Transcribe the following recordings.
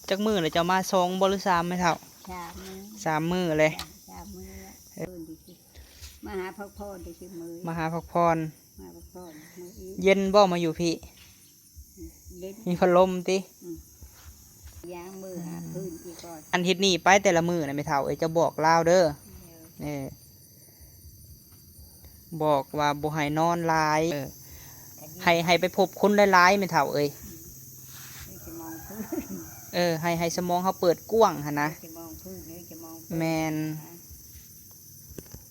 ຈັກມື້ແລ້ວເຈົ້າມາ ສອງບໍ່ ຫຼື ສາມ ແມ່ເຖົ້າ? ສາມມື້ ສາມມື້ແລ້ວ ສາມມື້ແລ້ວ. ເອີ ມາຫາພັກຜ່ອນ ມາຫາພັກຜ່ອນ ມາພັກຜ່ອນ. ເຢັນບໍ່ມາຢູ່ພີ້? ເຢັນ ມີພັດລົມຕິ? ອືມ ຢ່າງມື້ຫາຄືນອີກກ່ອນ. ອັນເຮັດໜີ້ໄປແຕ່ລະມື້ນະ ແມ່ເຖົ້າເອີຍ ເຈົ້າບອກລາວເດີ. ເອີ ບອກວ່າບໍ່ໃຫ້ນອນຫຼາຍ ເອີ ໃຫ້ ໃຫ້ໄປພົບຄົນຫຼາຍໆ ແມ່ເຖົ້າເອີຍ. ອືມ ເອີ ໃຫ້ ໃຫ້ສະໝອງເຮົາເປີດກວ້າງຫັ້ນນະ. ແມ່ນ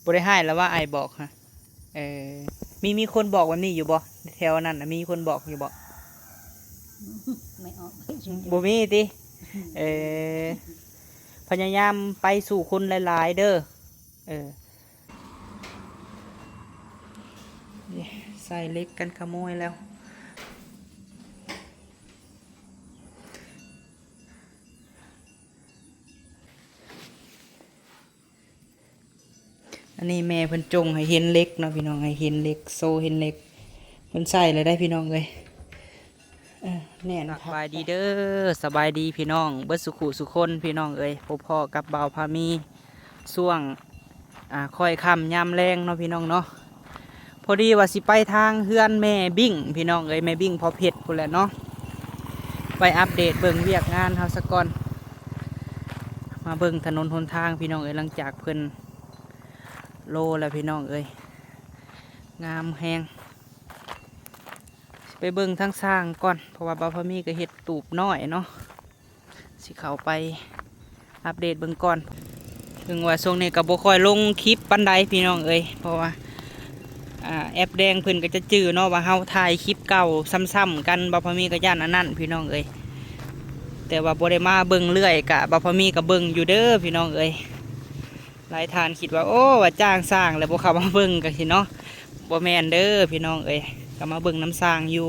ບໍ່ໄດ້ຮ້າຍລະວ່າອ້າຍບອກຫະ. ເອີ ມີ ມີຄົນບອກແບບນີ້ຢູ່ບໍ່? ແຖວນັ້ນນະ ມີຄົນບອກຢູ່ບໍ່? ບໍ່ມີຕິ? ເອີ ພະຍາຍາມໄປສູ່ຄົນຫຼາຍໆເດີ. ເອີ ໃສ່ເຫຼັກກັນຂະໂມຍແລ້ວ. ອັນນີ້ແມ່ເພິ່ນຈົ່ງໃຫ້ເຫັນເຫຼັກເນາະພີ່ນ້ອງ ໃຫ້ເຫັນເຫຼັກ ໂຊເຫັນເຫຼັກ ເພິ່ນໃສ່ແລ້ວໄດ໋ພີ່ນ້ອງເອີຍ. ເອີ ແໜ້ນຄັກ. ສະບາຍດີເດີ ສະບາຍດີພີ່ນ້ອງເບິດສູ່ຄູ່ສູ່ຄົນພີ່ນ້ອງເອີຍ. ພົບພໍ້ກັບບ່າວພາມີຊ່ວງ ອາ ຄ່ອຍຄ່ຳຍາມແລງເນາະພີ່ນ້ອງເນາະ. ພໍດີວ່າຊິໄປທາງເຮືອນແມ່ບິ້ງພີ່ນ້ອງເອີຍ ແມ່ບິ້ງພໍ່ເພັດພຸ້ນແຫຼະເນາະ ໄປອັບເດດເບິ່ງວຽກງານເຮົາສາກ່ອນ. ມາເບິ່ງຖະໜົນຫົນທາງພີ່ນ້ອງເອີຍ ຫຼັງຈາກເພິ່ນໂລແລ້ວພີ່ນ້ອງເອີຍ ງາມແຮງ. ຊິໄປເບິ່ງທາງຊ່າງກ່ອນ ເພາະວ່າບ່າວພາມີກໍເຮັດຕູບນ້ອຍເນາະ. ຊິເຂົ້າໄປອັບເດດເບິ່ງກ່ອນ. ເຖິງວ່າຊ່ວງນີ້ກໍບໍ່ຄ່ອຍລົງຄລິບປານໃດພີ່ນ້ອງເອີຍ ເພາະວ່າ ອາ ແອັບແດງເພິ່ນກໍຈະຈື່ເນາະວ່າເຮົາຖ່າຍຄລິບເກົ່າຊ້ຳໆກັນ ບ່າວພາມີກໍຢ້ານອັນນັ້ນພີ່ນ້ອງເອີຍ. ແຕ່ວ່າບໍ່ໄດ້ມາເບິ່ງເລື້ອຍ ກະບ່າວພາມີກໍເບິ່ງຢູ່ເດີພີ່ນ້ອງເອີຍ. ຫຼາຍທ່ານຄິດວ່າ ໂອ້ ວ່າຈ້າງຊ່າງແລ້ວບໍ່ເຂົ້າມາເບິ່ງ ກະຊິເນາະ ບໍ່ແມ່ນເດີພີ່ນ້ອງເອີຍ ກໍມາເບິ່ງນຳຊ່າງຢູ່.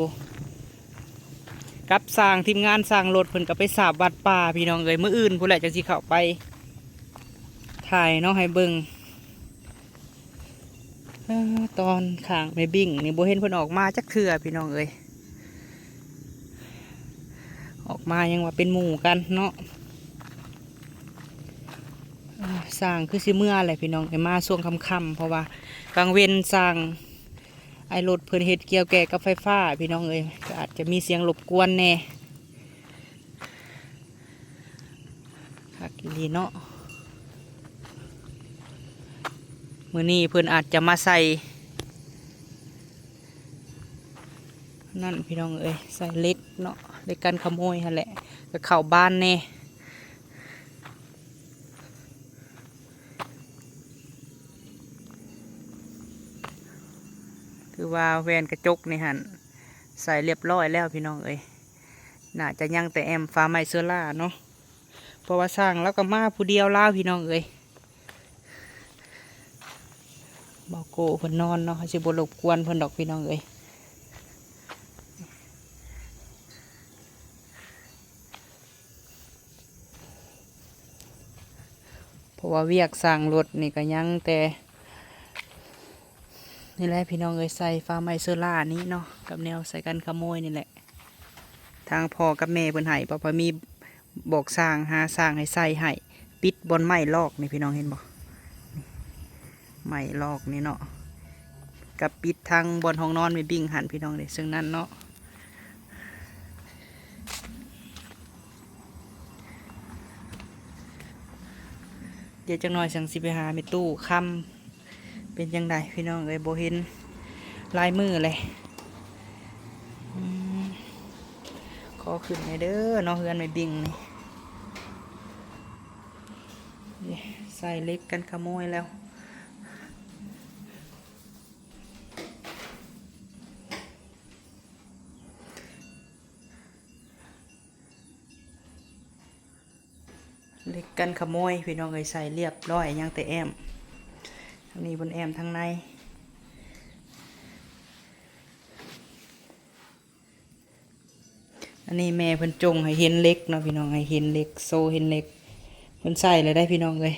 ກັບຊ່າງ ທີມງານຊ່າງລົດເພິ່ນກໍໄປສາບວັດປ່າພີ່ນ້ອງເອີຍ ມື້ອື່ນພຸ້ນແຫຼະຈັ່ງຊິເຂົ້າໄປຖ່າຍເນາະ ໃຫ້ເບິ່ງ. ເອີ ຕອນຂ້າງແມ່ບິ້ງນີ້ບໍ່ເຫັນເພິ່ນອອກມາຈັກເທື່ອພີ່ນ້ອງເອີຍ ອອກມາຍັງວ່າເປັນໝູ່ກັນເນາະ. ເອີ ຊ່າງຄືຊິເມືອແຫຼະພີ່ນ້ອງເອີຍ ມາຊ່ວງຄ່ຳໆ ເພາະວ່າກາງເວັນຊ່າງ ໄອ້ລົດເພິ່ນເຮັດກ່ຽວແກ່ກັບໄຟຟ້າພີ່ນ້ອງເອີຍ ກໍອາດຈະມີສຽງລົບກວນແດ່. ຄັກອີ່ຫຼີເນາະ ມື້ນີ້ເພິ່ນອາດຈະມາໃສ່ນັ້ນພີ່ນ້ອງເອີຍ ໃສ່ເຫຼັກເນາະ ເຫຼັກກັນຂະໂມຍຫັ້ນແຫຼະ ກໍເຂົ້າບ້ານແດ່. ຄືວ່າແວ່ນກະຈົກນີ້ຫັ້ນ ໃສ່ລຽບລ້ອຍແລ້ວພີ່ນ້ອງເອີຍ ໜ້າຈະຍັງແຕ່ແອ້ມຝາໄມ້ເຊີລ່າເນາະ ເພາະວ່າຊ່າງລາວກໍມາຜູ້ດຽວລາວພີ່ນ້ອງເອີຍ. ບ່າວໂກ້ເພິ່ນນອນເນາະ ເຮົາຊິບໍ່ລົບກວນເພິ່ນດອກພີ່ນ້ອງເອີຍ. ເພາະວ່າວຽກສ້າງລົດນີ້ກໍຍັງແຕ່ນີ້ແຫຼະພີ່ນ້ອງເອີຍ ໃສ່ຝາໄມ້ເຊີລ່ານີ້ເນາະ ກັບແນວໃສ່ກັນຂະໂມຍນີ້ແຫຼະ. ທາງພໍ່ກັບແມ່ເພິ່ນໃຫ້ ບໍ່ ພໍມີບອກຊ່າງ ຫາຊ່າງໃຫ້ໃສ່ໃຫ້ ປິດບ່ອນໄມ້ລອກນີ້ ພີ່ນ້ອງເຫັນບໍ່? ໄມ້ລອກນີ້ເນາະ ກັບປິດທາງບ່ອນຫ້ອງນອນແມ່ບິ້ງຫັ້ນ ພີ່ນ້ອງເດ້ ເຊິ່ງນັ້ນເນາະ. ດຽວຈັກໜ່ອຍຈັ່ງຊິໄປຫາແມ່ຕູ້ຄຳ ເປັນຈັ່ງໃດພີ່ນ້ອງເອີຍ ບໍ່ເຫັນຫຼາຍມື້ເລີຍ. ອືມ ຂໍຂຶ້ນແດ່ເດີເນາະ ເຮືອນແມ່ບິ້ງນີ້ ໃສ່ເຫຼັກກັນຂະໂມຍແລ້ວ. ເຫຼັກກັນຂະໂມຍ ພີ່ນ້ອງເອີຍ ໃສ່ລຽບລ້ອຍ ຍັງແຕ່ແອ້ມ. ທາງນີ້ເພິ່ນແອ້ມທາງໃນ. ອັນນີ້ແມ່ເພິ່ນຈົ່ງໃຫ້ເຫັນເຫຼັກເນາະ ພີ່ນ້ອງ ໃຫ້ເຫັນເຫຼັກ ໂຊເຫັນເຫຼັກ. ເພິ່ນໃສ່ແລ້ວໄດ໋ ພີ່ນ້ອງເອີຍ.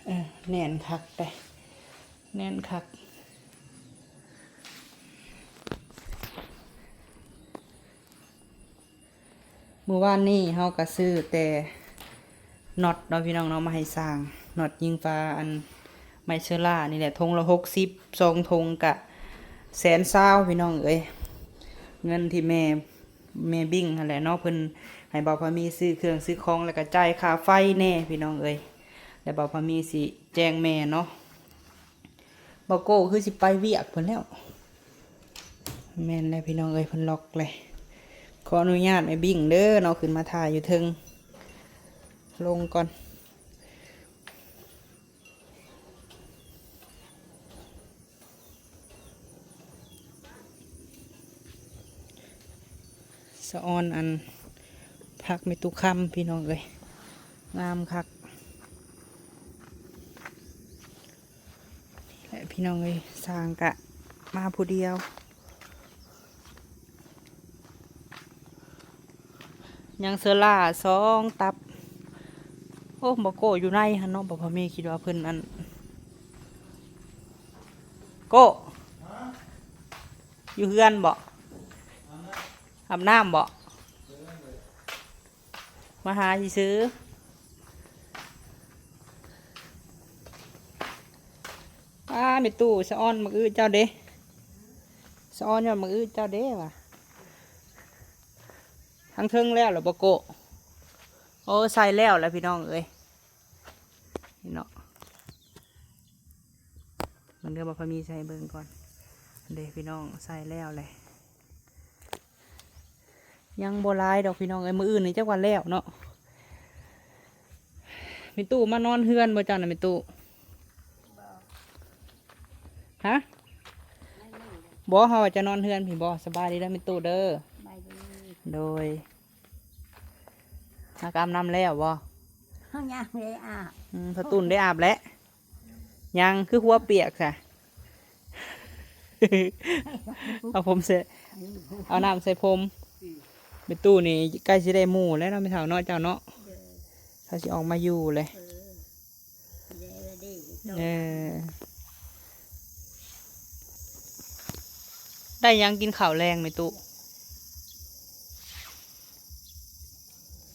ເອີ ແໜ້ນຄັກໄດ໋ ແໜ້ນຄັກ. ມື້ວານນີ້ເຮົາກະຊື້ແຕ່ນັອດເນາະພີ່ນ້ອງເນາະ ມາໃຫ້ຊ່າງ ນັອດຍິງຝາ ອັນໄມ້ເຊີລານີ້ແຫຼະ ຖົງລະຫົກສິບ ສອງຖົງກະແສນຊາວພີ່ນ້ອງເອີຍ. ເງິນທີ່ແມ່ ແມ່ບິ້ງຫັ້ນແຫຼະເນາະ ເພິ່ນໃຫ້ບ່າວພາມີຊື້ເຄື່ອງຊື້ຂອງ ແລ້ວກະຈ່າຍຄ່າໄຟແດ່ພີ່ນ້ອງເອີຍ ແລ້ວບ່າວພາມີຊິແຈ້ງແມ່ເນາະ. ບ່າວໂກ້ຄືຊິໄປວຽກເພິ່ນແລ້ວ. ແມ່ນແລ້ວພີ່ນ້ອງເອີຍ ເພິ່ນລັອກເລີຍ. ຂໍອະນຸຍາດແມ່ບິ້ງເດີເນາະ ຂຶ້ນມາຖ່າຍຢູ່ເທິງ ລົງກ່ອນ. ສະອອນອັນຜັກແມ່ຕູ້ຄຳພີ່ນ້ອງເອີຍ ງາມຄັກ. ແຫຼະພີ່ນ້ອງເອີຍ ຊ່າງກະມາຜູ້ດຽວ. ຍັງເຊີລາສອງຕັບ. ໂອ້ ບໍ່ໂກ້ຢູ່ໃນຫັ້ນເນາະ ບໍ່ພໍ່ແມ່ຄິດວ່າເພິ່ນອັນ ໂກ້ ຢູ່ເຮືອນບໍ່? ອາບນ້ຳບໍ່? ມາຫາຊື່ໆ. ອ້າ ແມ່ຕູ້ ສະອອນໝາກອຶເຈົ້າເດ້ ສະອອນຍອດໝາກອຶເຈົ້າເດ້ວ່າ. ທາງເທິງແລ້ວລະບໍ່ໂກ້? ໂອ້ ໃສ່ແລ້ວລະພີ່ນ້ອງເອີຍ ນີ້ເນາະ. ມັນເດີ ບໍ່ຄ່ອຍມີໃສ່ເບິ່ງກ່ອນເດ້ພີ່ນ້ອງ ໃສ່ແລ້ວແຫຼະ. ຍັງບໍ່ຫຼາຍດອກພີ່ນ້ອງເອີຍ ມື້ອື່ນນີ້ຈັກວ່າແລ້ວເນາະ. ແມ່ຕູ້ມານອນເຮືອນບໍ່ເຈົ້ານະແມ່ຕູ້? ຮະ? ບໍ່ ເຮົາວ່າຈະນອນເຮືອນພີ້ບໍ່. ສະບາຍດີເດີແມ່ຕູ້ເດີ. ໂດຍ. ອາບນ້ຳແລ້ວບໍ່? ເຮົາຍັງບໍ່ໄດ້ອາບ. ອືມ ພໍ່ຕຸ່ນໄດ້ອາບແລ້ວ? ຍັງ ຄືຫົວປຽກຊະ. ເອົາຜົມໃສ່ ເອົານ້ຳໃສ່ຜົມ. ອືມ ແມ່ຕູ້ນີ້ໃກ້ຊິໄດ້ໝູ່ແລ້ວເນາະ ແມ່ເຖົ້າເນາະ ເຈົ້າເນາະ. ໂດຍ. ເຂົາຊິອອກມາຢູ່ເລີຍ. ເອີ ຊິໄດ້ລະເດ້. ເອີ ໄດ້ຫຍັງກິນເຂົ້າແລງແມ່ຕູ້?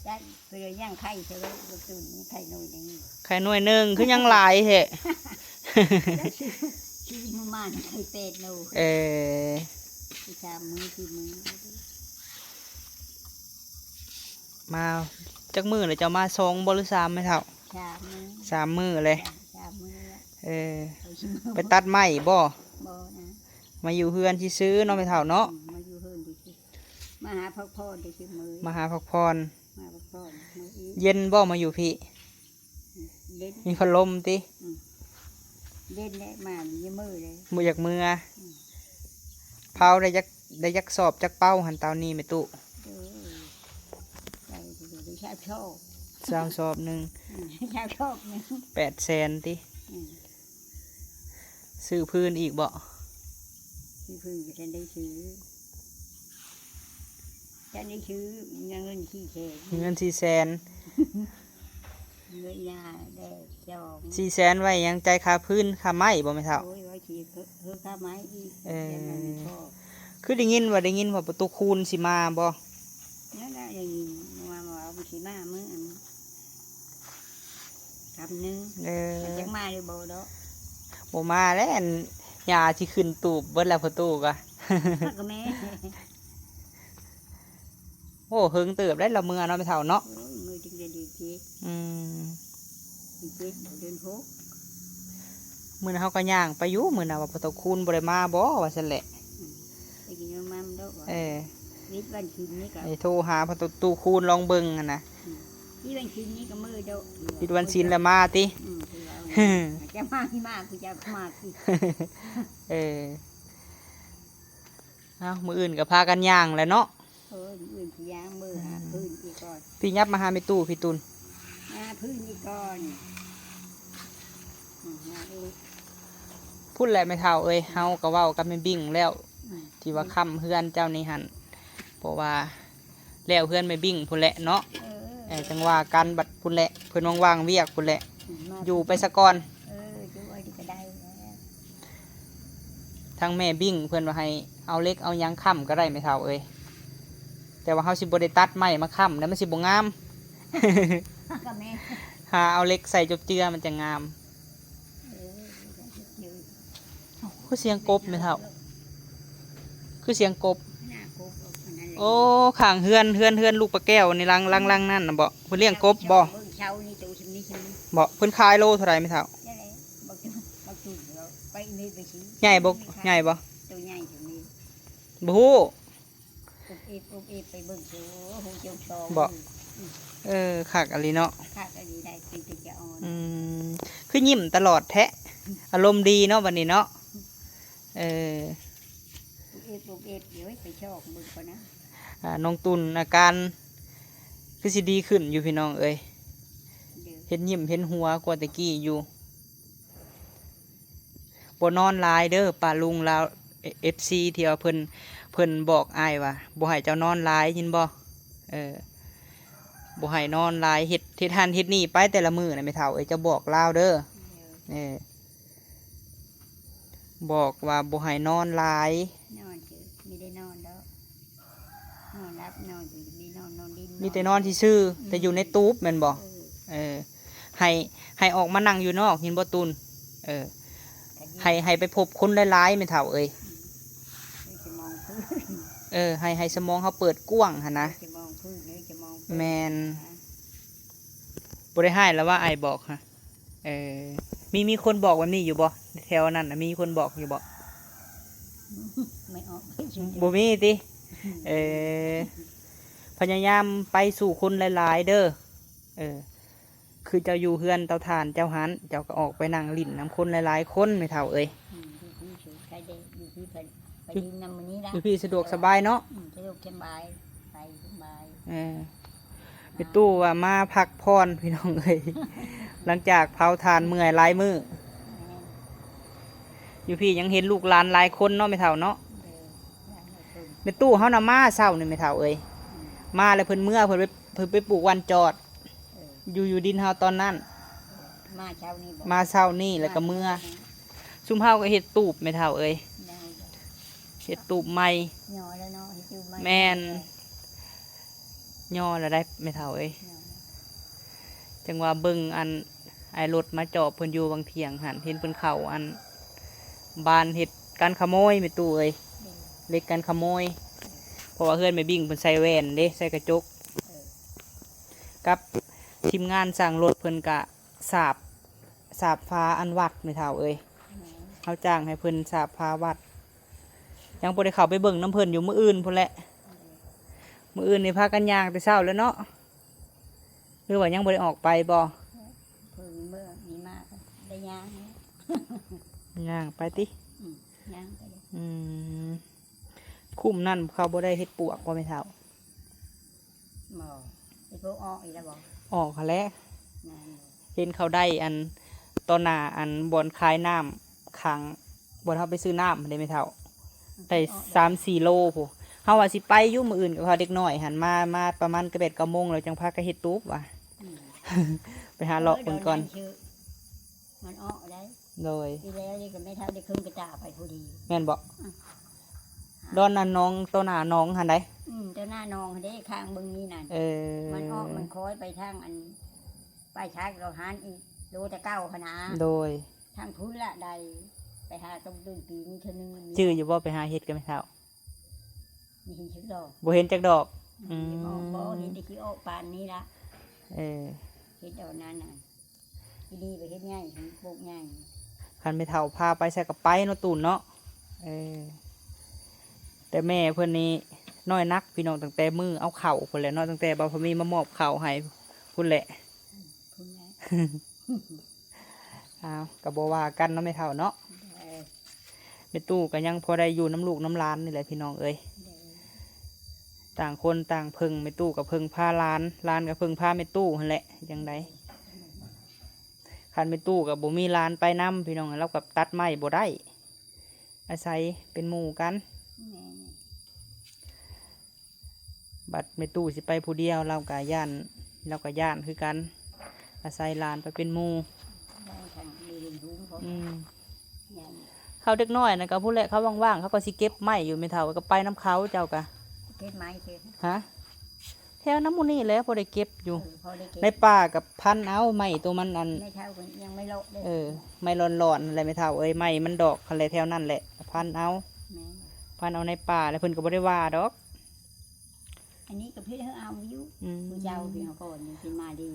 ຈັກເພິ່ນຍັງໄຂ່ເທື່ອ ບໍ່ຕຸ່ນໄຂ່ໜ່ວຍໜຶ່ງ. ໄຂ່ໜ່ວຍໜຶ່ງ ຄືຍັງຫຼາຍແທ້? ຊິມື້ມາໄຂ່ແປດໜ່ວຍ. ເອີ ສາມມື້ສີ່ມື້. ມາຈັກມື້ແລ້ວ ເຈົ້າມາສອງບໍ່ ຫຼື ສາມແມ່ເຖົ້າ? ສາມມື້. ສາມມື້ແລ້ວ. ສາມມື້ແລ້ວ. ເອີ ໄປຕັດໄມ້ບໍ່? ບໍ່ນະ. ມາຢູ່ເຮືອນຊື່ໆເນາະແມ່ເຖົ້າເນາະ. ອືມ ມາຢູ່ເຮືອນຊື່ໆ ມາຫາພັກຜ່ອນຊື່ໆ. ມາຫາພັກຜ່ອນ. ມາພັກຜ່ອນ. ເຢັນບໍ່ມາຢູ່ພີ້? ເຢັນ. ມີພັດລົມຕິ? ອືມ ເຢັນແຫຼະ ມາມີມືເລີຍ ບໍ່ຢາກເມືອ. ອືມ ເຜົາໄດ້ຈັກ ໄດ້ຈັກສອບຈັກເປົາຫັ້ນ ຕອນນີ້ແມ່ຕູ້? ໂອ້ຍ ໄດ້ຊາວສອບ. ຊາວສອບໜຶ່ງ. ອືມ ຊາວສອບໜຶ່ງ ແປດແສນຕິ? ອືມ ຊື້ພື້ນອີກບໍ່? ຊື້ພື້ນບໍ່ທັນໄດ້ຊື້. ຈະໄດ້ຊື້ ຍັງເງິນສີ່ແສນ. ມີເງິນສີ່ແສນ. ເງິນຍາແດ່ສອງ. ສີ່ແສນໄວ້ຫຍັງ? ຈ່າຍຄ່າພື້ນຄ່າໄມ້ບໍ່ແມ່ເຖົ້າ? ໂອ້ຍ ໄວ້ຊິເພີ່ມຄ່າໄມ້ອີກ. ເອີ ແຕ່ມັນພໍ. ຄືໄດ້ຍິນວ່າ ໄດ້ຍິນວ່າປະຕູຄູນຊິມາບໍ່? ນັ້ນລະ ໄດ້ຍິນວ່າ ວ່າມັນຊິມາມື້ອັນ ຄ່ຳໜຶ່ງ. ເອີ ມັນຈັກມາຫຼືບໍ່ດອກ. ບໍ່ມາແລ້ວ ອັນຫຍ້າຊິຂຶ້ນຕູບເບິດແລ້ວ ພໍ່ຕູ້ກະ. ມັນກະແມ່ນ. ໂອ້ ເຫິງເຕີບໄດ໋ລະເມືອເນາະ ແມ່ເຖົ້າເນາະ. ໂອ້ຍ ມື້ຈັ່ງຈະເດືອນເຈັດ. ອືມ ເດືອນເຈັດ ເດືອນຫົກ. ມື້ນັ້ນເຮົາກະຍ່າງໄປຢູ່ ມື້ນັ້ນວ່າພໍ່ຕູ້ຄູນບໍ່ໄດ້ມາບໍ່ ວ່າຊັ້ນແຫຼະ. ອືມ ໄປກິນນຳມັນໂລດວ່າ. ເອີ ວິດວັນສິນນີ້ກະ ໄປໂທຫາພໍ່ຕູ້ຄູນລອງເບິ່ງຫັ້ນນະ. ອືມ ວິດວັນສິນນີ້ກະມື້ໂດ. ວິດວັນສິນລະມາຕິ? ອືມ ຈະມາ ມາ ກູຈະມາ. ເອີ ເອົາ ມື້ອື່ນກະພາກັນຍ່າງແຫຼະເນາະ. ເອີ ມື້ອື່ນຊິຍ່າງເມືອຫາພື້ນອີກກ່ອນ. ພີ່ຫຍັບມາຫາແມ່ຕູ້ ພີ່ຕຸ່ນ ຫາພື້ນອີກກ່ອນ. ອືມ ພຸ້ນແຫຼະແມ່ເຖົ້າເອີຍ ເຮົາກະເວົ້າກັບແມ່ບິ້ງແລ້ວ ອືມ ທີ່ວ່າຄ້ຳເຮືອນເຈົ້ານີ້ຫັ້ນ ເພາະວ່າແລ້ວເຮືອນແມ່ບິ້ງພຸ້ນແຫຼະເນາະ. ເອີ ເອີ ຈັ່ງວ່າກັນບັດພຸ້ນແຫຼະ ເພິ່ນວ່າງໆວຽກພຸ້ນແຫຼະ. ອືມ ມາ ຢູ່ໄປສາກ່ອນ. ເອີ ຢູ່ໄວ້ນີ້ກະໄດ້ແລ້ວ. ທາງແມ່ບິ້ງເພິ່ນວ່າໃຫ້ເອົາເຫຼັກເອົາຫຍັງຄ້ຳກະໄດ້ແມ່ເຖົ້າເອີຍ. ແຕ່ວ່າເຮົາຊິບໍ່ໄດ້ຕັດໄມ້ມາຄ້ຳ ແລ້ວມັນຊິບໍ່ງາມ. ກໍແມ່ນ ຫາເອົາເຫຼັກໃສ່ຈົບເຈືອມັນຈະງາມ. ເອີ ຄືສຽງກົບແມ່ເຖົ້າ ຄືສຽງກົບ. ໜ້າກົບ ໂອ້ ຂ້າງເຮືອນ ເຮືອນ ເຮືອນລູກປາແກ້ວນີ້ ຫຼັງ ຫຼັງ ຫຼັງນັ້ນນະບໍ? ເພິ່ນລ້ຽງກົບບໍ? ເບິ່ງເຊົານີ້ ໂຕຊິມີຊິມີ ບໍ? ເພິ່ນຂາຍໂລເທົ່າໃດແມ່ເຖົ້າ? ນັ້ນແຫຼະ ບັກ ບັກ ໃຫຍ່ບໍ່? ໃຫຍ່ບໍ່? ໂຕໃຫຍ່ຊິມີ ບໍ່ຮູ້. ອຸບເອບ ອຸບເອບ ໄປເບິ່ງໂຕ ຫູຈົງຊອງ ບໍ? ອືມ ເອີ ຄັກອີ່ຫຼີເນາະ ຄັກອີ່ຫຼີໄດ໋ ເປັນຕາຈະອ່ອນ. ອືມ ຄືຍິ້ມຕະຫຼອດແທ້ ອາລົມດີເນາະບັດນີ້ເນາະ. ເອີ ອຸບເອບ ອຸບເອບ ດຽວໄປຊອກເບິ່ງກ່ອນນະ. ອ່າ ນ້ອງຕຸ່ນອາການຄືຊິດີຂຶ້ນຢູ່ພີ່ນ້ອງເອີຍ ເຫັນຍິ້ມເຫັນຫົວກວ່າແຕ່ກີ້ຢູ່. ບໍ່ນອນຫຼາຍເດີປ້າລຸງລາວ ເອ ເອັຟຊີ ທີ່ວ່າເພິ່ນ ເພິ່ນບອກອ້າຍວ່າບໍ່ໃຫ້ເຈົ້ານອນຫຼາຍ ຍິນບໍ່? ເອີ ບໍ່ໃຫ້ນອນຫຼາຍ ເຮັດ ເຮັດຫັ້ນເຮັດນີ້ໄປແຕ່ລະມື້ນະແມ່ເຖົ້າເອີຍ ເຈົ້າບອກລາວເດີ. ເອີ ບອກວ່າບໍ່ໃຫ້ນອນຫຼາຍ ນອນຊື່ ມີໄດ້ນອນດອກ. ນອນຫຼັບນອນຢູ່ ມີນອນ ນອນດິນ ມີແຕ່ນອນຊື່ໆ ອືມ ແຕ່ຢູ່ໃນຕູບແມ່ນບໍ່? ເອີ ເອີ ໃຫ້ ໃຫ້ອອກມານັ່ງຢູ່ນອກ ເຫັນບໍ່ຕູນ? ເອີ ໃຫ້ ໃຫ້ໄປພົບຄົນຫຼາຍໆ ແມ່ເຖົ້າເອີຍ. ອືມ ໃຫ້ສະໝອງເປີດ ເອີ ໃຫ້ ໃຫ້ສະໝອງເຮົາເປີດກວ້າງຫັ້ນນະ ໃຫ້ສະໝອງເປີດ ໃຫ້ສະໝອງເປີດ ແມ່ນ ຫັ້ນນະ. ບໍ່ໄດ້ຮ້າຍລະວ່າອ້າຍບອກຫະ. ເອີ ມີ ມີຄົນບອກແບບນີ້ຢູ່ບໍ່? ແຖວນັ້ນນະ ມີຄົນບອກຢູ່ບໍ່? ບໍ່ມີຕິ? ອືມ ເອີ ພະຍາຍາມໄປສູ່ຄົນຫຼາຍໆເດີ. ເອີ ຄືເຈົ້າຢູ່ເຮືອນເຕົາຖ່ານເຈົ້າຫັ້ນ ເຈົ້າກໍອອກໄປນັ່ງຫຼິ້ນນຳຄົນຫຼາຍໆຄົນ ແມ່ເຖົ້າເອີຍ. ອືມ ຢູ່ພີ້ສະດວກສະບາຍເນາະ. ອືມ ສະດວກສະບາຍ ໄປສະບາຍ. ເອີ ແມ່ຕູ້ວ່າມາພັກຜ່ອນພີ່ນ້ອງເອີຍ ຫຼັງຈາກເຜົາຖ່ານເມື່ອຍຫຼາຍມື້. ແມ່ນ ຢູ່ພີ້ຍັງເຫັນລູກຫຼານຫຼາຍຄົນເນາະແມ່ເຖົ້າເນາະ. ເອີ ຫຼາຍຄົນ ແມ່ຕູ້ເຮົານະມາເຊົ້ານີ້ແມ່ເຖົ້າເອີຍ. ອືມ ມາແລ້ວເພິ່ນເມືອ ເພິ່ນໄປ ເພິ່ນໄປປູກຫວ່ານຈອດ. ເອີ ຢູ່ ຢູ່ດິນເຮົາຕອນນັ້ນ. ເອີ ມາເຊົ້ານີ້ບໍ? ມາເຊົ້ານີ້ແລ້ວກໍເມືອ. ຊຸມເຮົາກໍເຮັດຕູບແມ່ເຖົ້າເອີຍ ເຮັດຕູບໃໝ່. ຍໍແລ້ວເນາະ ເຮັດຕູບໃໝ່. ແມ່ນ ຍໍແລ້ວໄດ໋ແມ່ເຖົ້າເອີຍ. ຈັ່ງວ່າເບິ່ງອັນ ອ້າຍລົດມາຈອບເພິ່ນຢູ່ວັງທຽງຫັ້ນ ເຫັນເພິ່ນເຂົ້າອັນ ບານເຮັດກັນຂະໂມຍແມ່ຕູ້ເອີຍ. ເຫຼັກກັນຂະໂມຍ ເພາະວ່າເຮືອນແມ່ບິ້ງເພິ່ນໃສ່ແວ່ນເດ້ ໃສ່ກະຈົກ. ເອີ ກັບທີມງານຊ່າງລົດເພິ່ນກະສາບ ສາບຝາອັນວັດແມ່ເຖົ້າເອີຍ. ແມ່ນ ເຮົາຈ້າງໃຫ້ເພິ່ນສາບຝາວັດ. ຍັງບໍ່ໄດ້ເຂົ້າໄປເບິ່ງນຳເພິ່ນຢູ່ ມື້ອື່ນພຸ້ນແຫຼະ. ມື້ອື່ນນີ້ພາກັນຍ່າງແຕ່ເຊົ້າແລ້ວເນາະ ຫຼືວ່າຍັງບໍ່ໄດ້ອອກໄປບໍ່? ເພິ່ນເມື່ອນີ້ມາກໍໄດ້ຍ່າງ ຍ່າງໄປຕິ? ອືມ ຍ່າງໄປເລີຍ. ອືມ ຄຸ້ມນັ້ນເຂົາບໍ່ໄດ້ເຮັດປວກບໍ່ແມ່ເຖົ້າ? ບໍ່ ເຮັດພວກອອກອີກແລ້ວບໍ່? ອອກຫັ້ນແຫຼະ. ແມ່ນ ເຫັນເຂົາໄດ້ອັນ ຕໍ່ໜ້າອັນບ່ອນຂາຍນ້ຳ ຂ້າງບ່ອນເຮົາໄປຊື້ນ້ຳຫັ້ນເດ້ແມ່ເຖົ້າ ໄດ້ສາມສີ່ໂລພຸ້ນ. ເຮົາວ່າຊິໄປຢູ່ມື້ອື່ນກັບເຂົາ ເດັກນ້ອຍຫັ້ນ ມາ ມາປະມານແປດເກົ້າໂມງແລ້ວ ຈັ່ງພາກັນເຮັດຕູບວ່າ. ອືມ ໄປຫາເລາະເບິ່ງກ່ອນ. ເອີ ດອນນັ້ນຄືມັນອອກໄດ້. ໂດຍ ປີແລ້ວນີ້ກໍແມ່ເຖົ້າໄດ້ເຄິ່ງກະຕາໄປພໍດີ. ແມ່ນບໍ່? ອືມ ດອນນັ້ນໜອງ ຕໍ່ໜ້າໜອງຫັ້ນໃດ໋. ອືມ ຕໍ່ໜ້າໜອງຫັ້ນເດ້ ຂ້າງເບິ່ງນີ້ນັ້ນ. ເອີ ມັນອອກ ມັນຄ້ອຍໄປທາງອັນ ປາຍທາງເຂົາຫັ້ນອີກ ໂລແຕ່ເກົ່າຫັ້ນນະ. ໂດຍ ທາງພຸ້ນລະໄດ້ ໄປຫາຕົງຕື່ນປີນີ້ເທື່ອໜຶ່ງ. ຈື່ຢູ່ບໍ່ ໄປຫາເຮັດກັບແມ່ເຖົ້າ? ບໍ່ເຫັນຈັກດອກ ບໍ່ເຫັນຈັກດອກ. ອືມ ອືມ ບໍ່ ບໍ່ເຫັນແຕ່ຂີ້ອອກປານນີ້ລະ. ເອີ ເຮັດດອກນັ້ນນະ ອີ່ດີໄປເຮັດໃຫຍ່ ປູກໃຫຍ່. ຄັນແມ່ເຖົ້າພາໄປໃສກໍໄປເນາະ ຕູນເນາະ. ເອີ ແຕ່ແມ່ເພິ່ນນີ້ນ້ອຍໜັກພີ່ນ້ອງ ຕັ້ງແຕ່ມື້ເອົາເຂົ້າພຸ້ນແຫຼະເນາະ ຕັ້ງແຕ່ບ່າວພະມີມາມອບເຂົ້າໃຫ້ພຸ້ນແຫຼະ. ພຸ້ນແຫຼະ ອ້າວ ກໍບໍ່ວ່າກັນເນາະແມ່ເຖົ້າເນາະ. ໂດຍ ແມ່ຕູ້ກໍຍັງພໍໄດ້ຢູ່ນຳລູກນຳຫຼານນີ້ແຫຼະພີ່ນ້ອງເອີຍ. ໂດຍ ຕ່າງຄົນຕ່າງເພິ່ງ ແມ່ຕູ້ກໍເພິ່ງພາຫຼານ ຫຼານກໍເພິ່ງພາແມ່ຕູ້ຫັ້ນແຫຼະ ຈັ່ງໃດ. ຄັນແມ່ຕູ້ກໍບໍ່ມີຫຼານໄປນຳພີ່ນ້ອງ ລາວກໍຕັດໄມ້ບໍ່ໄດ້ ອາໄສເປັນໝູ່ກັນ. ແມ່ນ ບັດແມ່ຕູ້ຊິໄປຜູ້ດຽວ ລາວກໍຢ້ານ ລາວກໍຢ້ານຄືກັນ ອາໄສຫຼານໄປເປັນໝູ່. ອືມ ເຂົາເດັກນ້ອຍນັ້ນກໍພຸ້ນແຫຼະ ເຂົາວ່າງໆ ເຂົາກໍຊິເກັບໄມ້ຢູ່ແມ່ເຖົ້າ ກໍໄປນຳເຂົາ. ເຈົ້າກໍເກັບໄມ້ ເກັບ ຮະ? ຖວນຳໝູ່ນີ້ແຫຼະ ພໍໄດ້ເກັບຢູ່. ເອີ ພໍໄດ້ເກັບ ໃນປ່າກໍພັນເອົາໄມ້ໂຕມັນອັນ ແມ່ເຖົ້າກໍຍັງໄມ້ເລາະເດ້. ເອີ ໄມ້ຫຼອນໆ ນັ້ນແຫຼະແມ່ເຖົ້າເອີຍ ໄມ້ມັນດອກຫັ້ນແຫຼະ ແຖວນັ້ນແຫຼະ ພັນເອົາ. ແມ່ນ ພັນເອົາໃນປ່າ ແລ້ວເພິ່ນກໍບໍ່ໄດ້ວ່າດອກ. ອັນນີ້ກໍເພິ່ນເອົາຢູ່ ອືມ ຜູ້ເຈົ້າເພິ່ນເອົາກ່ອນ ເພິ່ນມາດີ.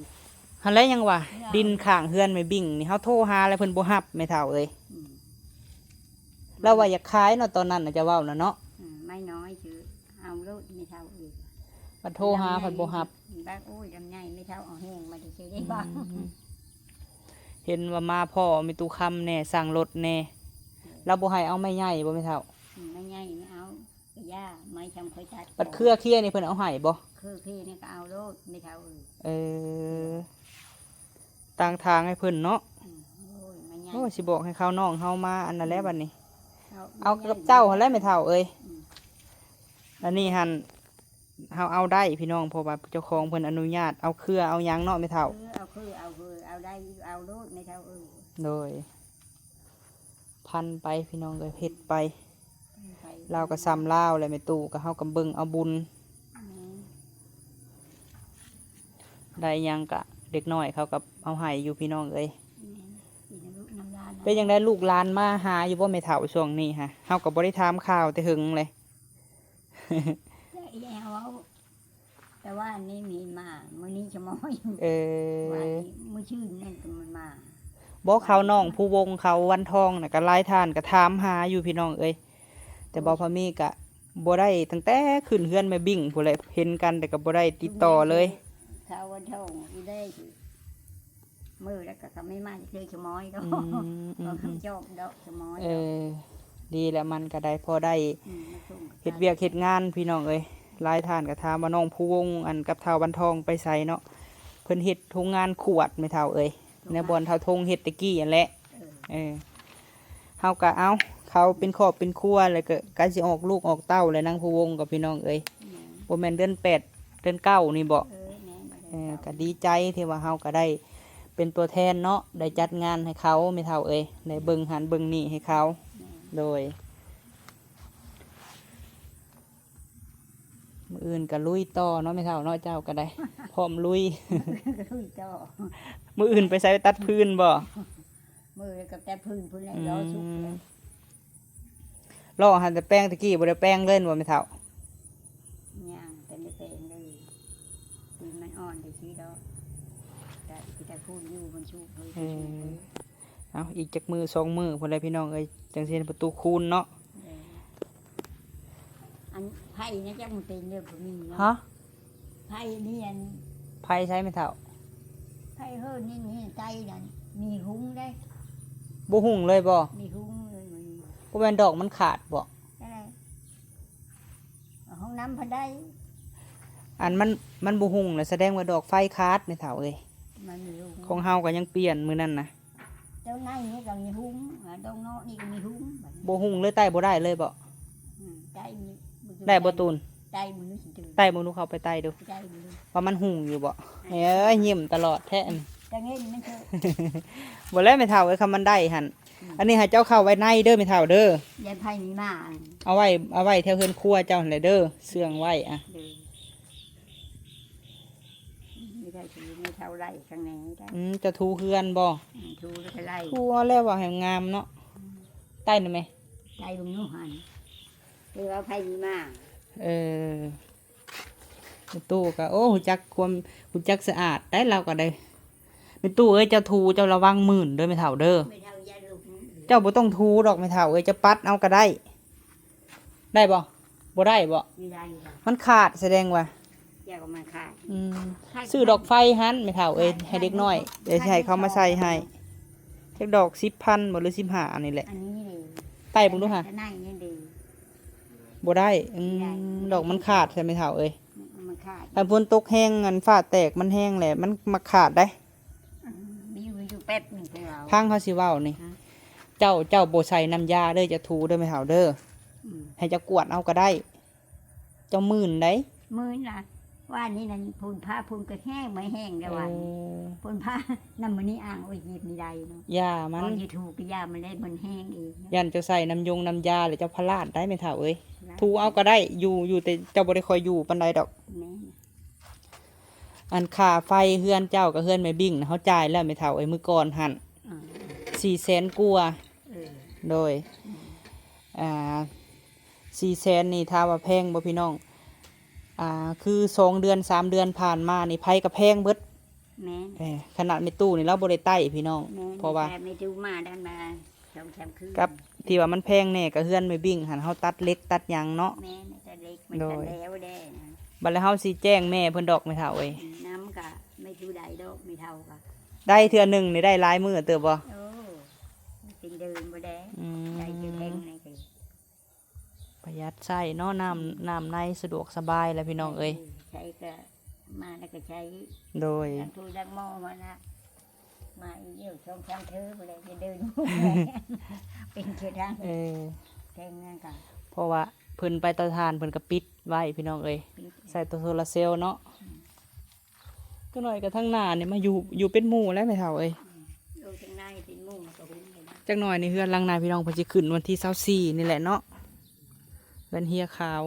ຫັ້ນແຫຼະ ຍັງວ່າ ເພິ່ນເອົາ ດິນຂ້າງເຮືອນແມ່ບິ້ງນີ້ ເຮົາໂທຫາແລ້ວເພິ່ນບໍ່ຮັບແມ່ເຖົ້າເອີຍ. ອືມ ລາວວ່າຢາກຂາຍເນາະ ຕອນນັ້ນນະ ເຈົ້າເວົ້ານະເນາະ. ອືມ ໄມ້ນ້ອຍຊື່ ເອົາໂລດແມ່ເຖົ້າເອີຍ. ບັດໂທຫາເພິ່ນບໍ່ຮັບ ບັດ ໂອ້ຍ ລຳໃຫຍ່ແມ່ເຖົ້າເອົາແຮງມາແຕ່ໃສໄດ້ບໍ່. ອືມ ເຫັນວ່າມາພໍ້ແມ່ຕູ້ຄຳແດ່ ສັ່ງລົດແດ່ ລາວບໍ່ໃຫ້ເອົາໄມ້ໃຫຍ່ບໍ່ແມ່ເຖົ້າ? ອືມ ໄມ້ໃຫຍ່ນີ້ເອົາ ກະຢ່າ ໄມ້ຊຳຂ້ອຍຕັດ. ບັດເຄືອເຄຍນີ້ເພິ່ນເອົາໃຫ້ບໍ່? ເຄືອເຄຍນີ້ກໍເອົາໂລດແມ່ເຖົ້າເອີຍ. ເອີ ຕາງທາງໃຫ້ເພິ່ນເນາະ. ອືມ ໂອ້ຍ ມາໃຫຍ່ ໂອ້ຍ ຊິບອກໃຫ້ເຂົາ ນ້ອງເຮົາມາອັນນັ້ນແຫຼະ ອືມ ບັດນີ້ ເອົາ ເອົາກັບເຈົ້າຫັ້ນແຫຼະແມ່ເຖົ້າເອີຍ. ອືມ ອັນນີ້ຫັ້ນ ເຮົາເອົາໄດ້ພີ່ນ້ອງ ເພາະວ່າເຈົ້າຂອງເພິ່ນອະນຸຍາດເອົາເຄືອເອົາຫຍັງເນາະແມ່ເຖົ້າ. ເອີ ເອົາເຄືອເອົາເຄີ ເອົາໄດ້ຢູ່ ເອົາໂລດແມ່ເຖົ້າເອີຍ. ໂດຍ ພັນໄປພີ່ນ້ອງເອີຍ ເຮັດໄປ ໄປ ລາວກໍຊ່ຳລາວແຫຼະແມ່ຕູ້ ກໍເຮົາກໍເບິ່ງເອົາບຸນ. ອືມ ໄດ້ຫຍັງກະເດັກນ້ອຍເຂົາກໍເອົາໃຫ້ຢູ່ພີ່ນ້ອງເອີຍ. ແມ່ນ ກິນນຳລູກນຳຫຼານ. ເປັນຈັ່ງໃດລູກຫຼານມາຫາຢູ່ບໍ່ແມ່ເຖົ້າຊ່ວງນີ້ຫະ? ເຮົາກໍບໍ່ໄດ້ຖາມຂ່າວແຕ່ເຫິງເລີຍ. ແຕ່ອີແອວເວົ້າ ແຕ່ວ່າອັນນີ້ມີມາ ມື້ນີ້ຈະມາຢູ່. ເອີ ວ່າມື້ຊື່ນນັ້ນກໍມັນມາ. ບໍ່ ເຂົານ້ອງພູວົງເຂົາວັນທອງນະ ກໍຫຼາຍທ່ານກໍຖາມຫາຢູ່ພີ່ນ້ອງເອີຍ ແຕ່ບໍ່ພາມີກໍບໍ່ໄດ້ ຕັ້ງແຕ່ຂຶ້ນເຮືອນແມ່ບິ້ງພຸ້ນແຫຼະ ເຫັນກັນແຕ່ກໍບໍ່ໄດ້ຕິດຕໍ່ເລີຍ. ເຂົາວັນທອງອີແດ ມື້ແລ້ວກໍ ກໍມີມາເທື່ອສະໝອຍດອກ. ອືມ ອືມ ອືມ ຈອບດອກສະໝອຍ. ເອີ ດີແລ້ວ ມັນກໍໄດ້ພໍໄດ້ ອືມ ເຮັດວຽກເຮັດງານພີ່ນ້ອງເອີຍ. ຫຼາຍທ່ານກໍຖາມວ່ານ້ອງພູວົງ ອັນ ກັບທ້າວວັນທອງໄປໃສເນາະ ເພິ່ນເຮັດໂຮງງານຂວດແມ່ເຖົ້າເອີຍ ແນວບ່ອນທ້າວທົງເຮັດແຕ່ກີ້ຫັ້ນແຫຼະ. ເອີ ເອີ ເຮົາກໍເອົາ ເຂົາເປັນຄອບເປັນຄົວ ແລ້ວກໍໃກ້ຊິອອກລູກອອກເຕົ້າແລ້ວ ນາງພູວົງກັບພີ່ນ້ອງເອີຍ. ແມ່ນ ບໍ່ແມ່ນເດືອນແປດ ເດືອນເກົ້ານີ້ບໍ? ເອີ ແມ່ນ ເອີ ກໍດີໃຈທີ່ວ່າເຮົາກໍໄດ້ເປັນຕົວແທນເນາະ ໄດ້ຈັດງານໃຫ້ເຂົາແມ່ເຖົ້າເອີຍ ໄດ້ເບິ່ງຫັ້ນເບິ່ງນີ້ໃຫ້ເຂົາ. ແມ່ນ ໂດຍ ມື້ອື່ນກໍລຸຍຕໍ່ເນາະແມ່ເຖົ້າເນາະ ເຈົ້າກໍໄດ້ ພ້ອມລຸຍ. ມື້ອື່ນກໍລຸຍຕໍ່. ມື້ອື່ນໄປໃສ ໄປຕັດຟືນບໍ? ມື້ອື່ນກໍແຕ່ພື້ນພຸ້ນແຫຼະ ອືມ ລໍສຸກແລ້ວ. ລໍຫັ້ນແຕ່ແປງ ຕະກີ້ບໍ່ໄດ້ແປງເລີຍບໍ່ແມ່ເຖົ້າ? ຍັງ ບໍ່ໄດ້ແປງເລີຍ ດິນມັນອ່ອນແຕ່ຊີ້ດອກ ແຕ່ ແຕ່ຄູນຢູ່ມັນຊຸກເລີຍ. ເອີ ເອົາ ອີກຈັກມື້ສອງມື້ພຸ້ນແຫຼະພີ່ນ້ອງເອີຍ ຈັ່ງຊິເຫັນປະຕູຄູນເນາະ. ເອີ ອັນໄຜນະ ຈັກມັນເປັນເດີ ບໍ່ມີເນາະ. ຮະ? ໄຜນີ້ອັນ ໄຜໃສແມ່ເຖົ້າ? ໄຜເຮີນີ້ ນີ້ໃຕ້ນັ້ນມີຮຸ່ງເດ້. ບໍ່ຮຸ່ງເລີຍບໍ? ມີຮຸ່ງເລີຍມື້ນີ້. ບໍ່ແມ່ນດອກມັນຂາດບໍ? ຈັ່ງໃດ? ຫ້ອງນ້ຳພັນໄດ. ອັນມັນ ມັນບໍ່ຮຸ່ງລະ ສະແດງວ່າດອກໄຟຂາດແມ່ເຖົ້າເອີຍ. ມັນມີຮຸ່ງ. ຂອງເຮົາກໍຍັງປ່ຽນມື້ນັ້ນນະ. ເຈົ້າໃນນີ້ກໍມີຮຸ່ງ ອາ ດອກເນາະນີ້ກໍມີຮຸ່ງ. ບໍ່ຮຸ່ງເລີຍ ໄຕ້ບໍ່ໄດ້ເລີຍບໍ? ອືມ ໄຕ້ ໄດ້ບໍ່ຕູນ? ໄຕ້ບໍ່ຮູ້ຊິຕື່ນ ໄຕ້ບໍ່ຮູ້ ເຂົ້າໄປໄຕ້ດູ ໄຕ້ບໍ່ຮູ້ ວ່າມັນຮຸ່ງຢູ່ບໍ? ເອີຍ ຍິ້ມຕະຫຼອດແທ້. ຈະເງິນມັນເຖາະ ບໍ່ແລ້ວແມ່ເຖົ້າເອີຍ ຄຳມັນໄດ້ຫັ້ນ. ອືມ ອັນນີ້ໃຫ້ເຈົ້າເຂົ້າໄວ້ໃນເດີແມ່ເຖົ້າເດີ ຢ່າໃຜມີມາ. ເອົາໄວ້ ເອົາໄວ້ແຖວເຮືອນຄົວເຈົ້າຫັ້ນແຫຼະເດີ ເຊື່ອງໄວ້ອະ. ເດີ ນີ້ໄດ້ ແມ່ເຖົ້າໄລ່ຂ້າງໃນໄດ້. ອືມ ເຈົ້າຖູເຮືອນບໍ? ອືມ ຖູແລ້ວກໍໄລ່. ຖູແລ້ວວ່າໃຫ້ງາມເນາະ. ອືມ ໄຕ້ນະແມ່ ໄຕ້ເບິ່ງດູຫັ້ນ ເອີ ວ່າໃຜມີມາ. ເອີ ແມ່ຕູ້ກໍ ໂອ້ ຮູ້ຈັກຄວາມ ຮູ້ຈັກສະອາດໄດ໋ ລາວກໍໄດ້. ແມ່ຕູ້ເອີຍ ເຈົ້າຖູເຈົ້າລະວັງມື່ນເດີແມ່ເຖົ້າເດີ. ແມ່ເຖົ້າຢ່າລຸກ ເຈົ້າບໍ່ຕ້ອງຖູດອກແມ່ເຖົ້າເອີຍ ເຈົ້າປັດເອົາກໍໄດ້. ໄດ້ບໍ່? ບໍ່ໄດ້ບໍ່? ບໍ່ໄດ້ ມັນຂາດ ສະແດງວ່າ ຢ່າກໍມັນຂາດ. ອືມ ຊື້ດອກໄຟຫັ້ນແມ່ເຖົ້າເອີຍ ໃຫ້ເດັກນ້ອຍ ດຽວຊິໃຫ້ເຂົາມາໃສ່ໃຫ້. ຈັກດອກ ສິບພັນບໍ່ ຫຼື ສິບຫ້າ ອັນນີ້ແຫຼະ. ອັນນີ້ເດ ໄຕ້ເບິ່ງດູຫາ. ອັນນັ້ນນີ້ເດ ບໍ່ໄດ້. ອືມ ບໍ່ໄດ້ ດອກມັນຂາດໃຊ່ແມ່ເຖົ້າເອີຍ. ມັນຂາດ. ຄັນຝົນຕົກແຮງ ອັນ ຟ້າແຕກມັນແຮງແຫຼະ ມັນມັກຂາດໄດ໋. ອືມ ມີຢູ່ແປັບໜຶ່ງໄປເວົ້າ ຟັງເຂົາຊິເວົ້ານີ້. ຮະ? ເຈົ້າ ເຈົ້າບໍ່ໃສ່ນ້ຳຢາເດີ ເຈົ້າຖູເດີແມ່ເຖົ້າເດີ. ອືມ ໃຫ້ເຈົ້າກວດເອົາກໍໄດ້. ເຈົ້າມື່ນໄດ໋. ມື່ນລະ ວານນີ້ນັ້ນ ຝົນຟ້າ ຝົນກໍແຮງ ໄມ້ແຮງແລ້ວວານນີ້. ເອີ ຝົນຟ້າ ນຳມື້ນີ້ອ່າງ ໂອ້ຍ ເຮັດນີ້ໄດ້ເນາະ. ຢ່າມັນ ບໍ່ຢູ່ຖູກໍຢ່າມັນແຫຼະ ມັນແຮງເອງ. ຢ້ານເຈົ້າໃສ່ນ້ຳຢົງນ້ຳຢາແລ້ວເຈົ້າພະລາດໄດ໋ແມ່ເຖົ້າເອີຍ. ຖູເອົາກໍໄດ້ ຢູ່ ຢູ່ ແຕ່ເຈົ້າບໍ່ໄດ້ຄ່ອຍຢູ່ປານໃດດອກ. ແມ່ນ. ອັນຄ່າໄຟເຮືອນເຈົ້າກັບເຮືອນແມ່ບິ້ງນະ ເຮົາຈ່າຍແລ້ວແມ່ເຖົ້າເອີຍ ມື້ກ່ອນຫັ້ນ ອືມ ສີ່ແສນກວ່າ. ເອີ ໂດຍ ອືມ ອ່າ ສີ່ແສນນີ້ ຖາມວ່າແພງບໍ່ພີ່ນ້ອງ? ອ່າ ຄືສອງເດືອນສາມເດືອນຜ່ານມານີ້ ໃຜກໍແພງເບິດ. ແມ່ນ ເອີ ຂະໜາດແມ່ຕູ້ນີ້ລາວບໍ່ໄດ້ໄຕ້ພີ່ນ້ອງ ແມ່ນ ເພາະວ່າ ແຕ່ແມ່ຕູ້ມາໄດ້ມາສອງສາມຄືນ ກັບທີ່ວ່າມັນແພງແດ່ກໍເຮືອນແມ່ບິ້ງຫັ້ນ ເຮົາຕັດເຫຼັກຕັດຫຍັງເນາະ. ແມ່ນ ຕັດເຫຼັກມັນ ໂດຍ ທັນແລ້ວແດ່ນະ ບັດແລ້ວເຮົາຊິແຈ້ງແມ່ເພິ່ນດອກແມ່ເຖົ້າເອີຍ. ອືມ ນຳກໍແມ່ນຜູ້ໃດດອກ ແມ່ເຖົ້າກໍ ໄດ້ເທື່ອໜຶ່ງນີ້ໄດ້ຫຼາຍມື້ເຕີບບໍ່? ໂອ້ ເປັນເດືອນບໍ່ໄດ້ ອືມ ໄດ້ຢູ່ແພງໃນກໍ ປະຢັດໃຊ້ເນາະ ນ້ຳ ອືມ ນ້ຳໃນສະດວກສະບາຍແຫຼະພີ່ນ້ອງເອີຍ ໃຊ້ກໍມາແລ້ວກໍໃຊ້ ໂດຍ ລ້າງຖ້ວຍລ້າງໝໍ້ມາລະ ມາອີກຢູ່ສອງສາມເທື່ອພຸ້ນແຫຼະ ຈະເດີນ ເປັນເທື່ອທາງ ເອີ ແພງນັ້ນກໍ ເພາະວ່າເພິ່ນໄປເຕົາຖ່ານ ເພິ່ນກໍປິດໄວ້ພີ່ນ້ອງເອີຍ ປິດ ໃຊ້ແຕ່ໂຊລາເຊວເນາະ ອືມ ຈັກໜ້ອຍກໍທາງໜ້ານີ້ມາຢູ່ ຢູ່ເປັນໝູ່ແລ້ວແມ່ເຖົ້າເອີຍ ອືມ ເອີ ທາງໜ້າເປັນໝູ່ກໍຮຸ່ມເລີຍນະ ຈັກໜ້ອຍນີ້ເຮືອນຫຼັງໜ້າພີ່ນ້ອງ ເພິ່ນຊິຂຶ້ນວັນທີຊາວສີ່ນີ້ແຫຼະເນາະ ເຮືອນເຮຍຂາວ.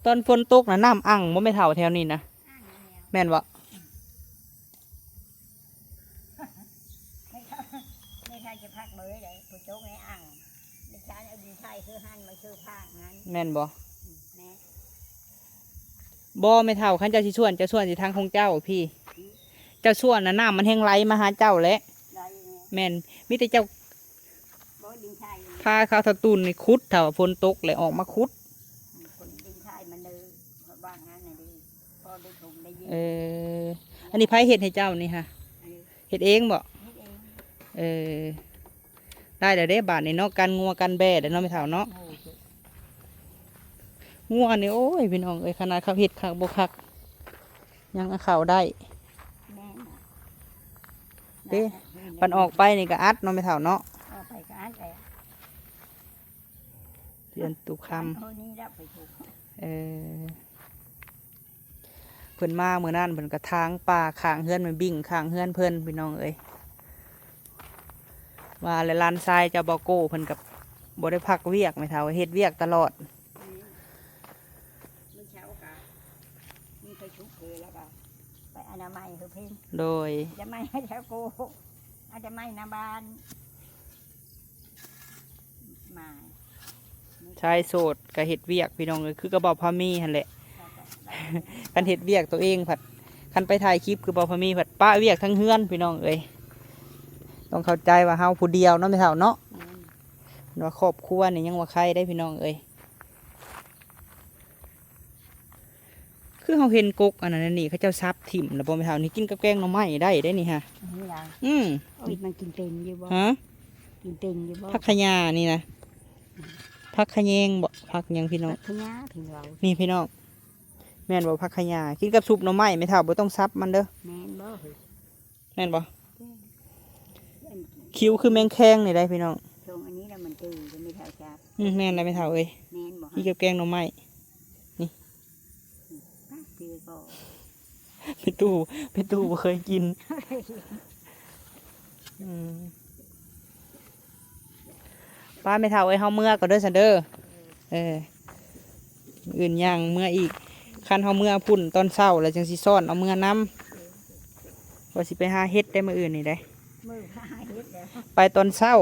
ຕອນຝົນຕົກນະ ນ້ຳອັ່ງບໍ່ແມ່ເຖົ້າ ແຖວນີ້ນະ? ອັ່ງແລ້ວ ແມ່ນບໍ່? ອືມ ແມ່ເຖົ້າ ແມ່ເຖົ້າຈະພັກເບີໃດ ຝົນຕົກໃນອັ່ງ ແມ່ເຖົ້າເອົາດິນໃສ່ຄືຫັ້ນ ມາຄືພາກນັ້ນ ແມ່ນບໍ່? ອືມ ແມ່ນ ບໍ່ແມ່ເຖົ້າ ຄັນເຈົ້າຊິສວນ ເຈົ້າສວນຊິທາງຂອງເຈົ້າພີ້ ອືມ ເຈົ້າສວນນະ ນ້ຳມັນແຮ່ງໄຫຼມາຫາເຈົ້າແຫຼະ ໄຫຼແລ້ວ ແມ່ນ ມີແຕ່ເຈົ້າ ບໍ່ດິນຊາຍ ພາເຂົາເຖົ້າຕູນນີ້ຂຸດ ຖ້າວ່າຝົນຕົກແລ້ວອອກມາຂຸດ ອືມ ຄົນດິນຊາຍມັນເດີ ວ່າງນັ້ນນະເດ້ ພໍໄດ້ຖົງໄດ້ເຢັນ ເອີ ອັນນີ້ໃຜເຮັດໃຫ້ເຈົ້ານີ້ຫະ? ອັນນີ້ ເຮັດເອງບໍ່? ເຮັດເອງ ເອີ ໄດ້ແລ້ວເດ້ບາດນີ້ເນາະ ກັນງົວກັນແບ້ແລ້ວເນາະແມ່ເຖົ້າເນາະ ໂອ້ຍ ງົວນີ້ ໂອ້ຍ ພີ່ນ້ອງເອີຍ ຂະໜາດເຂົາເຮັດຄັກບໍ່ຄັກ ຍັງເອົາເຂົ້າໄດ້ ແມ່ນ ເດ້ ບັດອອກໄປນີ້ກໍອັດເນາະແມ່ເຖົ້າເນາະ ອອກໄປກໍອັດແຫຼະ ເດືອນຕຸຄາມ ເອີ ເພິ່ນມາມື້ນັ້ນ ເພິ່ນກໍຖາງປ່າຂ້າງເຮືອນແມ່ບິ້ງ ຂ້າງເຮືອນເພິ່ນ ພີ່ນ້ອງເອີຍ ວ່າແລ້ວ ຫຼານຊາຍເຈົ້າບ່າວໂກ້ ເພິ່ນກໍບໍ່ໄດ້ພັກວຽກແມ່ເຖົ້າ ເຮັດວຽກຕະຫຼອດ ມື້ເຊົ້າກໍມີໄປຊຸກເພ ແລ້ວກໍໄປອະນາໄມຄືເພິ່ນ ໂດຍ ອະນາໄມໃຫ້ເຈົ້າໂກ້ ອະນາໄມໜ້າບ້ານ ມາ ຊາຍໂສດກໍເຮັດວຽກພີ່ນ້ອງເອີຍ ຄືກັບບ່າວພາມີຫັ້ນແຫຼະ ຄັນເຮັດວຽກຕົວເອງພັດ ຄັນໄປຖ່າຍຄລິບຄືບ່າວພາມີພັດປະວຽກທັງເຮືອນພີ່ນ້ອງເອີຍ ຕ້ອງເຂົ້າໃຈວ່າເຮົາຜູ້ດຽວເນາະແມ່ເຖົ້າເນາະ ອືມ ວ່າຄອບຄົວນີ້ຍັງວ່າໄຄເດ້ພີ່ນ້ອງເອີຍ. ຄືເຮົາເຫັນກົກອັນນັ້ນອັນນີ້ ເຂົາເຈົ້າສັບຖິ້ມແລ້ວບໍ່ແມ່ເຖົ້າ? ນີ້ກິນກັບແກງໜໍ່ໄມ້ໄດ້ເດ້ນີ້ຫະ ອັນນີ້ຫຍັງ? ອືມ ໂອ້ຍ ມັນກິນເປັນຢູ່ບໍ່? ຫະ? ກິນເປັນຢູ່ບໍ່? ຜັກຂະຫຍ້ານີ້ນະ ຜັກຂະແຍງບໍ່? ຜັກຫຍັງພີ່ນ້ອງ? ຜັກຂະຫຍ້າເພິ່ນເວົ້າ ນີ້ພີ່ນ້ອງ ແມ່ນບໍ່? ຜັກຂະຫຍ້າ ກິນກັບຊຸບໜໍ່ໄມ້ ແມ່ເຖົ້າບໍ່ຕ້ອງສັບມັນເດີ ແມ່ນບໍ່? ແມ່ນບໍ່? ແມ່ນ ຄິວຄືແມງແຄງນີ້ໄດ໋ພີ່ນ້ອງ ຊ່ວງອັນນີ້ລະມັນຕື່ນ ແມ່ເຖົ້າຈັບ ອືມ ແມ່ນລະແມ່ເຖົ້າເອີຍ ແມ່ນບໍ່? ກິນກັບແກງໜໍ່ໄມ້ ນີ້ ປາກເສືອກໍ ແມ່ຕູ້ ແມ່ຕູ້ບໍ່ເຄີຍກິນ ອືມ ໄປແມ່ເຖົ້າເອີຍ ເຮົາເມືອກ່ອນເດີຊັ້ນເດີ ເອີ ມື້ອື່ນຍ່າງເມືອອີກ ຄັນເຮົາເມືອພຸ້ນຕອນເຊົ້າແລ້ວຈັ່ງຊິຊ້ອນເອົາເມືອນຳ ວ່າຊິໄປຫາເຫັດໄດ໋ມື້ອື່ນນີ້ໄດ໋ ມື້ຫາເຫັດແລ້ວ ໄປຕອນເຊົ້າ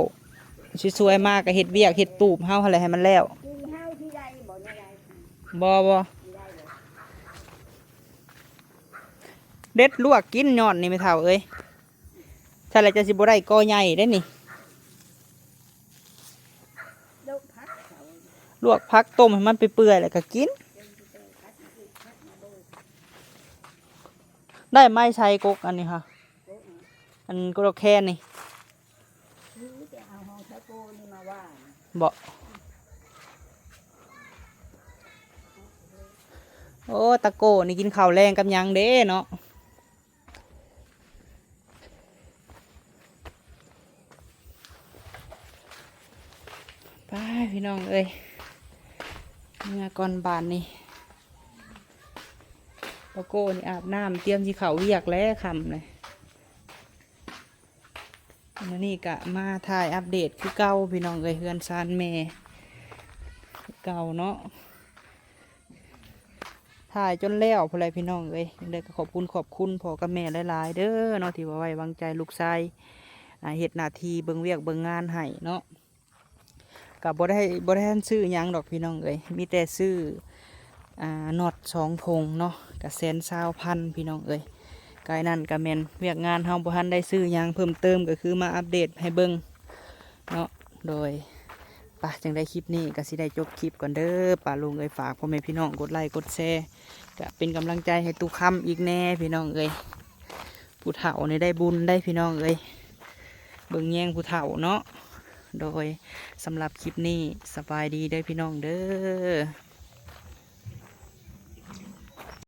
ສວຍໆມາກໍເຮັດວຽກເຮັດຕູບເຮົາຫັ້ນແຫຼະໃຫ້ມັນແລ້ວ ເຮົາຊິໄດ້ບໍ່ ບໍ່ ບໍ່ ຊິໄດ້ບໍ່ ເດັດລວກກິນຍ້ອນນີ້ແມ່ເຖົ້າເອີຍ ຊັ້ນແຫຼະຈະຊິບໍ່ໄດ້ກໍໃຫຍ່ເດ້ນີ້ ລວກຜັກ ລວກຜັກຕົ້ມໃຫ້ມັນເປື່ອຍໆ ແລ້ວກໍກິນ ໄດ້ມາໃສກົກອັນນີ້ຫະ ອັນກົກດອກແຄນນີ້ ບໍ່ ໂອ້ ຕາໂກ້ນີ້ກິນເຂົ້າແລງກັບຫຍັງເດ້ເນາະ ໄປພີ່ນ້ອງເອີຍ ເມືອກ່ອນບາດນີ້ ຕາໂກ້ນີ້ອາບນ້ຳ ຕຽມຊິເຂົ້າວຽກແລ້ວ ຄ່ຳເລີຍ ມື້ນີ້ກະມາຖ່າຍອັບເດດຄືເກົ່າພີ່ນ້ອງເອີຍ ເຮືອນຊານແມ່ ເກົ່າເນາະ ຖ່າຍຈົນແລ້ວພຸ້ນແຫຼະພີ່ນ້ອງເອີຍ. ຈັ່ງໃດກໍຂອບຄຸນ ຂອບຄຸນພໍ່ກັບແມ່ຫຼາຍໆເດີເນາະ ທີ່ວ່າໄວ້ວາງໃຈລູກຊາຍ ອ່າ ເຮັດໜ້າທີ່ເບິ່ງວຽກເບິ່ງງານໃຫ້ເນາະ. ກໍບໍ່ໄດ້ ບໍ່ໄດ້ທັນຊື້ຫຍັງດອກພີ່ນ້ອງເອີຍ ມີແຕ່ຊື້ ອ່າ ນັອດສອງຖົງເນາະ ກໍແສນຊາວພັນພີ່ນ້ອງເອີຍ. ກາຍນັ້ນກໍແມ່ນວຽກງານເຮົາບໍ່ທັນໄດ້ຊື້ຫຍັງເພີ່ມເຕີມ ກໍຄືມາອັບເດດໃຫ້ເບິ່ງເນາະ. ໂດຍ ປະ ຈັ່ງໃດຄລິບນີ້ກໍຊິໄດ້ຈົບຄລິບກ່ອນເດີ ປາລຸງເອີຍ. ຝາກພໍ່ແມ່ພີ່ນ້ອງກົດໄລກົດແຊ ກະເປັນກຳລັງໃຈໃຫ້ຕູ້ຄຳອີກແດ່ພີ່ນ້ອງເອີຍ. ຜູ້ເຖົ້ານີ້ໄດ້ບຸນໄດ໋ພີ່ນ້ອງເອີຍ ເບິ່ງແຍງຜູ້ເຖົ້າເນາະ. ໂດຍ ສຳລັບຄລິບນີ້ ສະບາຍດີເດີພີ່ນ້ອງເດີ.